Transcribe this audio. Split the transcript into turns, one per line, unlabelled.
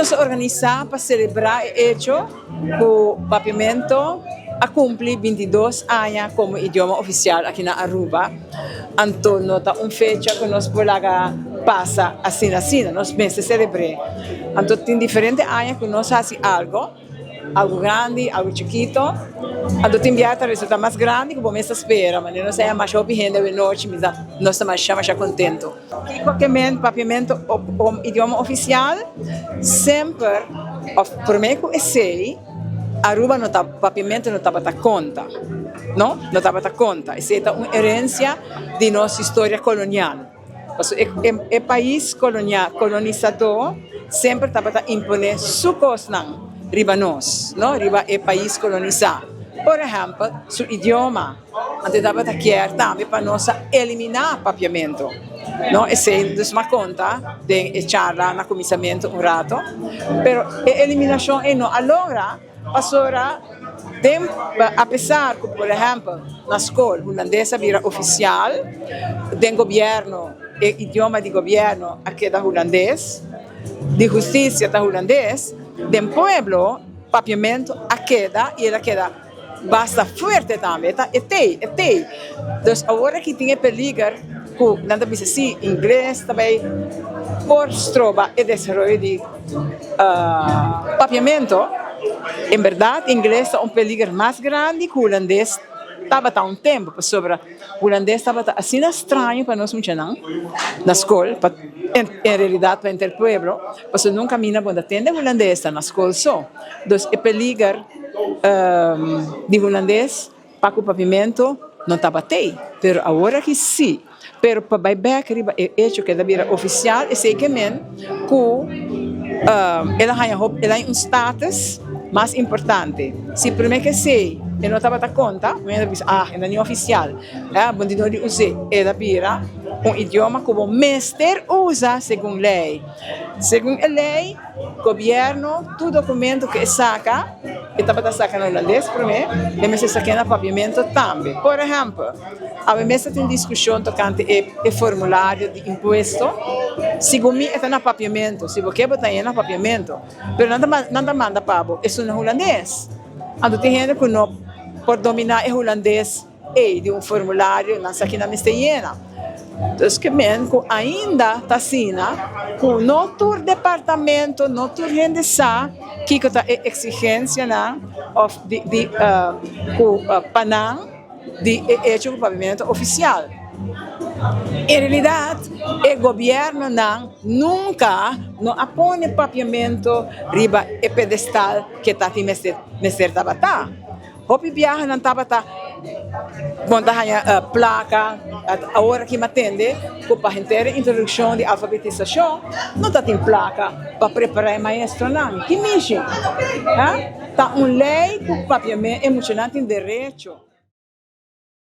Nos a organisá pa selebrá e echo ku Papiamento a kumpli bintidos aña komo idioma ofisial aki na Aruba. Anto no ta un fecha ku nos por laga pasa asina asina, nos mester selebr'é. Anto tin diferente aña ku nos hasi algo, algo grandi, algo chikito. Anto tin biaha ta resultá mas grandi ku bo mes ta spera. Manera nos a yama masha hopi hende awenochi, nos ta masha masha kontento. Kiko ke men papiamento om idioma ofisial? Semper of prome ku esei Aruba no ta papiamento no tabata konta no no tabata konta esei ta un herensia di nos historia kolonial pasobra e e pais kolonial kolonisadó semper tabata impone su kosnan riba nos no riba e pais kolonisá por ehèmpel su idioma. Anto e tabata kier tambe pa nos a eliminá papiamentu. No, esei dus m'a konta den e charla na kuminsamentu un rato. Pero e eliminashon ei no a logra pasobra den apesar ku por ehèmpel na skol hulandes a bira ofisial, den gobièrnu e idioma di gobièrnu a keda hulandes, di hustisia ta hulandes, den pueblo papiamentu a keda i el a keda. Basta fuerte tambe, e ta e tei, e tei. Dus awor aki tin e peliger ku nan ta bisa si ingles ta bai por stroba e desaroyo di papiamento. En berdad ingles ta un peliger mas grandi ku hulandes tabata un tempu pasobra hulandes tabata asina straño pa nos muchanan na skol, pa en realidad pa henter pueblo, pasobra nunka mina bo ta tende hulandes ta na skol so. Dus e peliger di hulandes pa ku papiamentu no tabat'ei, pero awor aki sí. Pero pa bai bek riba e echo ku el a bira ofisial, esei ke men ku el a haña hopi, el a haña un status mas importante. Si promé ke esei e no tabata konta, mi a bisa, ah, e no ni ofisial, bo no di us'é. El a bira un idioma ku bo mester usa segun lei. Segun e lei. Gobierno tur documento cu e saca e tabata saca na holandes prome e mester saca na papiamento tambe. Por ehempel awe mes ta tin discusion tocante e e formulario di impuesto segun mi e ta na papiamento si bo ke bo ta na papiamento pero nan ta nan ta manda pa bo esun na hulandes anto tin hende cu no por domina e hulandes. Ei di un formulario nan sa kina mester yena. Dus ke men ku ainda ta asina ku no tur departamento, no tur hende sa kiko ta e eksigensianan òf di di ku pa nan di e echo ku papiamentu ofisial. En realidat e gobièrnunan nunka no a pone papiamentu riba e pedestal ke ta tin mester mester tabata. Hopi biaha nan tabata bon ta haña plaka, awor aki mi a tende ku pa henter e introdukshon di alfabetisashon no ta tin plaka pa prepará e maestronan. Ki mishi? Ta un lei ku papia e muchanan tin derecho.